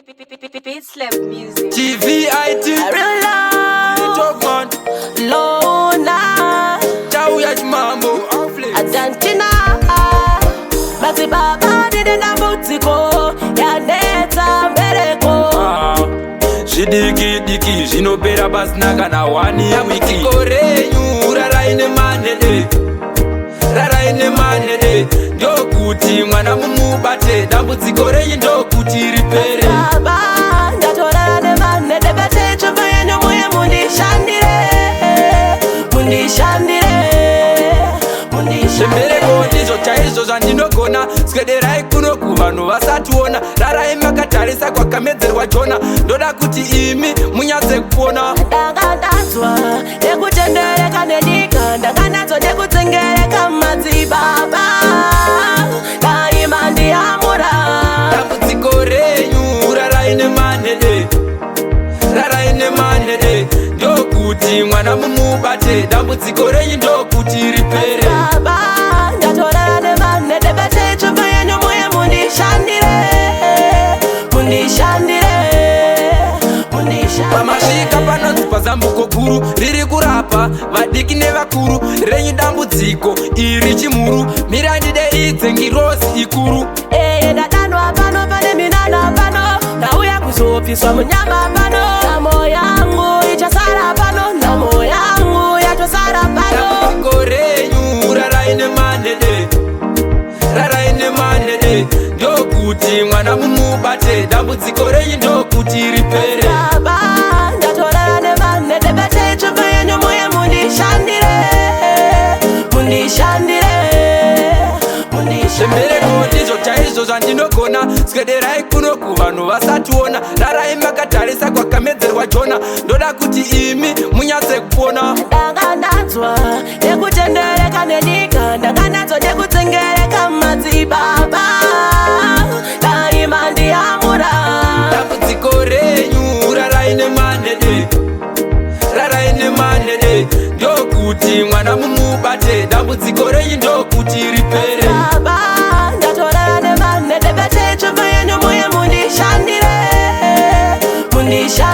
Beat Slap Music. TVIT Real love, Talk man Lona, Chauya chimambo Adantina, madzibaba ndine dambudziko yanetsa mbereko. Ah, zvidiki diki zvinopera pasina kana wani dambudziko renyu rarai nemanhede, rarai nemanhede, ndokuti mwana mumubate. Dambudziko renyu ndokuti ripere. Baba, ndatorara nemanhede, bate tsvimbo yenyu muye mundishandire, mundishandire, mundishandire. Zvembereko ndizvo chaizvo zvandinogona. Swederai kuno kuvanhu vasationa. Rarai makatarisa kwakamedzerwa Jona. Ndoda kuti imi munyatse kupona. Ndanga ndanzwa nekutendereka nenyika, ndanga ndanzwa nekutsengereka. Madzibaba, dai mandiyamura. Dambudziko renyu rarai nemanhede, rarai nemanhede, ndokuti mwana mumubate. Dambudziko renyu ndokuti ripere. Baba, ndatorara nemanhede, bate tsvimbo yenyu muye mundishandire, mundishandire, mundishandire. Pamasvika panonzi pazambuko guru, riri kurapa vadiki nevakuru. Renyu dambudziko iri chimhuru. Mirandideidze ngirozi ikuru. Eye, ndadanwa pano, pane minana pano. Ndauya kuzobviswa munyama pano. Nhamo yangu ichasara pano, nhamo yangu yatosara pano. Dambudziko renyu rarai nemanhede, rarai nemanhede, ndokuti mwana mumubate. Dambudziko renyu ndokuti ripere. Baba, ndatorara nemanhede, bate tsvimbo yenyu muye mundishandire, mundishandire, mundishandire. Zvembereko ndizvo chaizvo zvandinogona. Swederai kuno kuvanhu vasationa. Rarai makatarisa kwakamedzerwa Jona. Ndoda kuti imi munyatse kupona. Ndanga ndanzwa nekutendereka nenyika, ndanga ndanzwa nekutsengereka. Madzibaba, dai mandiyamura. Dambudziko renyu rarai nemanhede, rarai nemanhede, ndokuti mwana mumubate. Dambudziko renyu ndokuti ripere. Baba, ndatorara nemanhede, bate tsvimbo yenyu muye mundishandire, mundishandire.